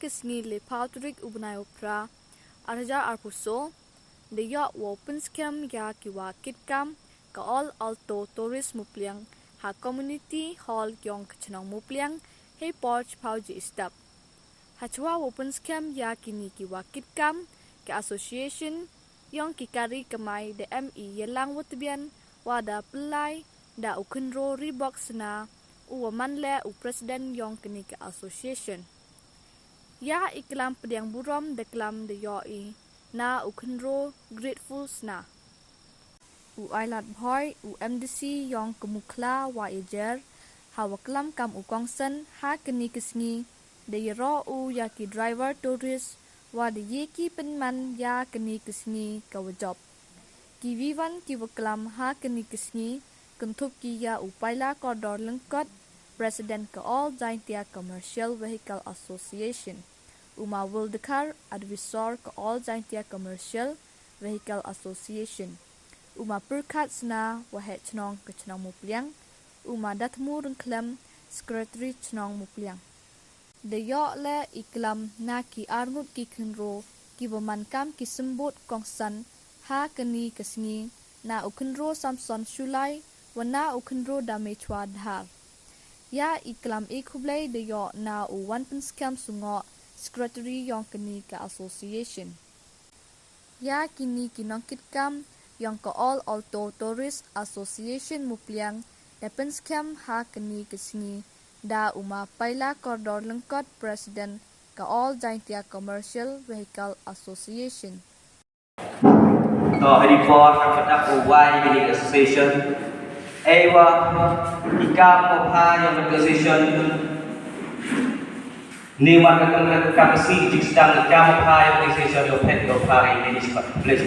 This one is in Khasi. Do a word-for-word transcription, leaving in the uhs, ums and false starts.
Sngi le phaw tarik u bnai u phra, ar hajar arphew so, da ïoh wow pynskhem ïa ki wa kit kam ka All Alto Tourist Mupliang ha Community Hall yong ka chnong Mupliang hei por chiphaw ji step. Ha chwa wow pynskhem ïa kini ki wa kit kam ka association yong ki kari kamai da M E Yalang Watbian wa da pynlai da u khynro Ribok Sna u wa man le u president yong kini ka association. Ïa i klam pdiang burom da klam da ïoh i na u khynro Grateful Sna. U Ailat Bhoi, u M D C yong ka Mukhla wa i jer, ha wa klam kam u kongsan ha kini ki sngi, da ïaroh u ïa ki driver tourist, wa da ye ki pynman ïa kini ki sngi ka wa jop. Ki wiwan ki wa klam ha kini ki sngi, kynthup ki ïa u Paila Kordor Lyngkot, President ka All Jaintia Commercial Vehicle Association, u ma Wildekhar, Advisor ka All Jaintia Commercial Vehicle Association, u ma Pyrkhat Sna, Waheh Chnong ka Chnong Mupliang, u ma Dathmu Ryngkhlem, Secretary Chnong Mupliang. Da ïoh le i klam na ki arngut ki khynro ki wa man kam ki symbud kongsan ha kani ka sngi, na u khynro Samson Shulai, wa na u khynro Damechwa Dhar. Ïa i klam i khublei da ïoh na u Wanpynskhem Sungoh, Secretary yong kani ka association. Ïa kini ki nongkitkam yong ka All Alto Tourist Association Mupliang da pynskhem ha kani ka sngi da u ma Paila Kordor Lyngkot, President ka All Jaintia Commercial Vehicle Association. To, hari por ha ka dak u wai kini ka association. Ewa, i kam ko pha yong ka association. Ni wan ka kam ka si jik sedang i kam ko pha yong ka association yo phet ko pha i ni spot place.